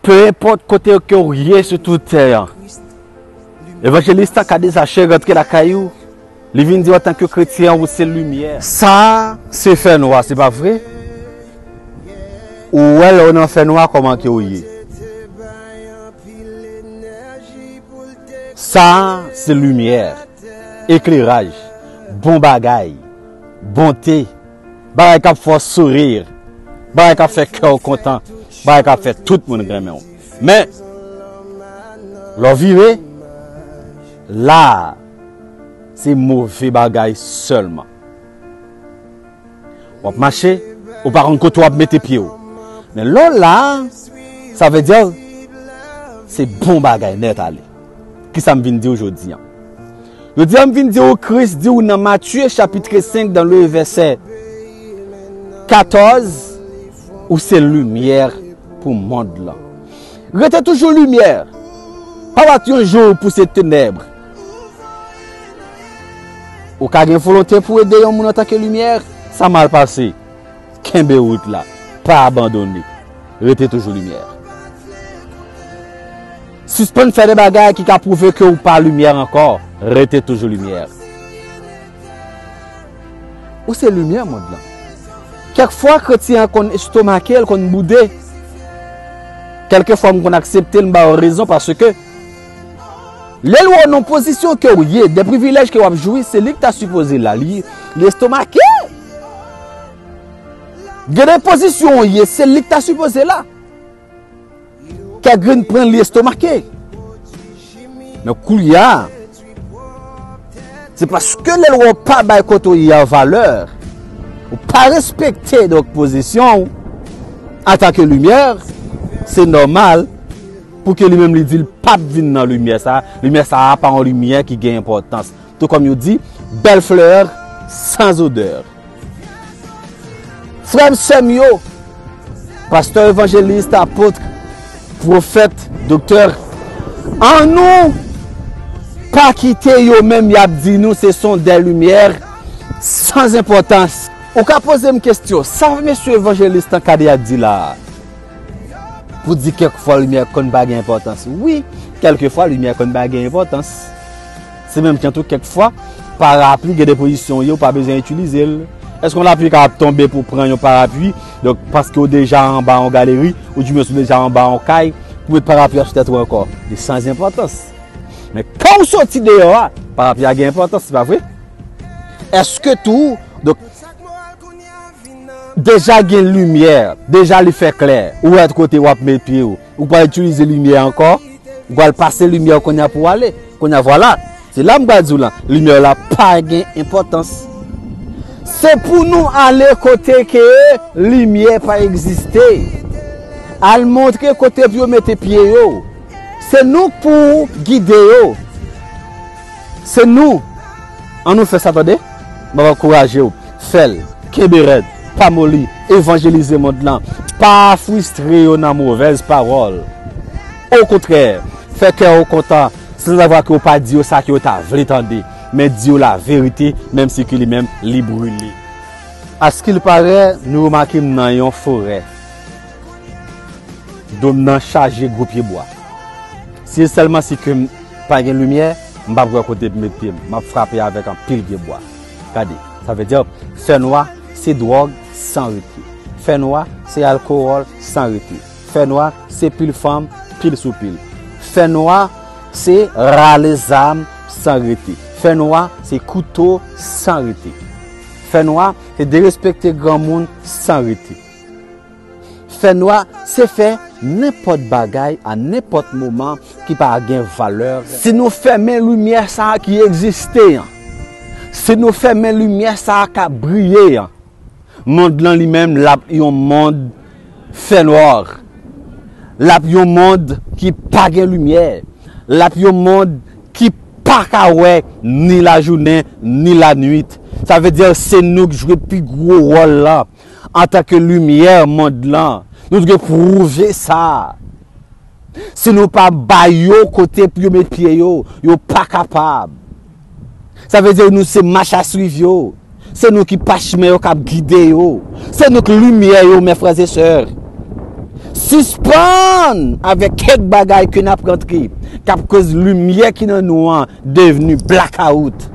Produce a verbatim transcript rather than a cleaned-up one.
Pe enpòt kote ke w ye sou tout tè an, evanjelis Tacadé Zaché rantre lakay ou, li vin di w antanke kretyen ou se limyè. Sa a se fènwa, se pa vre? Ou wè lè w nan fènwa kòman ke w ye. Sa a se limyè, ekleraj, bon bagay, bonte, bagay k ap fè w souri, bagay k ap fè kè w kontan, bagay k ap fè tout moun renmen w. Men, lè w vire, la a, se move bagay sèlman. W ap mache, ou pa konn kote w ap mete pye w. Men lè w la a, sa vle di se bon bagay nèt ale. Kisa m vin di w jodi a? Jodi a, m vin di w, Kris di w nan Matye chapit senk, dans le vèsè katòz, ou se limyè pou mond lan. Rete toujou limyè. Pa bat yon jou pou se tenèb. Ou ka gen volonte pou ede yon moun antanke limyè, sa mal pase. Kenbe wout la. Pa abandone. Rete toujou limyè. Sispann fè de bagay ki ka pwouve ke ou pa limyè ankò. Rete toujou limyè. Ou se limyè mond lan. Kèk fwa, kretyen an konn estomake, l konn boude. Kèlkefwa, m konn aksepte l, m ba yo rezon, paske lè l wè w nan pozisyon ke w ye, de privilèj ke w ap jwi, se li k ta sipoze la. Li, li estomake. Gen de pozisyon w ye, se li k ta sipoze la. Kè grenn pran li estomake. Men koulye a, se paske lè l wè w pa bay kote w ye a valè, ou pa respekte, donk, pozisyon w antanke limyè, se nòmal pou ke li menm li di l p ap vin nan limyè sa a. Limyè sa a pa yon limyè ki gen enpòtans. Tou kòm yo di, belle fleur sans odeur. Frè m, sè m yo, pastè, evanjelis, apot, pwofèt, doktè, annou pa kite yo menm y ap di nou se sont des lumières sans importance. Ou ka poze m kesyon, sa mesye evanjelis Tacadé a di la a? Pou di kèk fwa limyè konn pa gen enpòtans. Wi, kèlkefwa limyè konn pa gen enpòtans. Se menm jan tou kèk fwa, parapli gen de pozisyon w ye, ou pa bezwen itilize l. Èske yon lapli ka ap tonbe pou w pran yon parapli? Donk, paske w deja anba yon galeri, oudimwens ou deja anba yon kay, pou met parapli a sou tèt ou ankò. Li san enpòtans. Men, kan w soti deyò a, parapli a gen enpòtans, se pa vre? Èske tou, donk, deja gen limyè, deja li fè klè, ou wè kote w ap met pye w, ou pral itilize limyè ankò, ou pral pase limyè kounye a pou w ale. Kounye a, vwala, se la m pral di w la, limyè la pa gen enpòtans. Se pou nou ale kote ke limyè pa egziste. Al montre kote pou yo mete pye yo. Se nou k pou gide yo. Se nou. Ann nou fè sa, tande. M ap ankouraje w. Fè l. Kenbe rèd. Pa moli. Evanjelize mond lan. Pa fristre yo nan movèz pawòl. Okontrè, fè kè yo kontan, sansavwa ke w pa di yo sa ke yo ta vle tande, men di yo laverite, menm si ke li menm li brile. Askilpare, nou remake m nan yon forè. Do m nan chaje gwo pyebwa. Si sèlman si ke m pa gen limyè, m p ap wè kote pou mete m. M ap frape avèk anpil pyebwa. Gade, sa vle di, fènwa se dwòg san rete. Fènwa se alkowòl san rete. Fènwa se pil fanm, pil sou pil. Fènwa se rale zam san rete. Fènwa se kouto san rete. Fènwa se derespekte granmoun san rete. Fènwa se fè nenpòt bagay a nenpòt moman ki pa gen valè. Si nou fèmen limyè sa a ki egziste an, si nou fèmen limyè sa a k ap briye an, mond lan li menm, l ap yon mond fènwa. L ap yon mond ki pa gen limyè. L ap yon mond ki pa ka wè ni lajounen, ni lannuit. Sa vle di se nou k jwe pi gwo wòl lan antanke limyè mond lan. Nou dwe pwouve sa. Si nou pa ba yo kote pou yo met pye yo, yo pa kapab. Sa vle di nou se mach a swiv yo. Se nou ki pachimen yo k ap gide yo. Se nou k limyè yo, mes frères et sœurs. Sispann avèk kèk bagay ke n ap rantre k ap koz limyè ki nan nou an devni blakawout.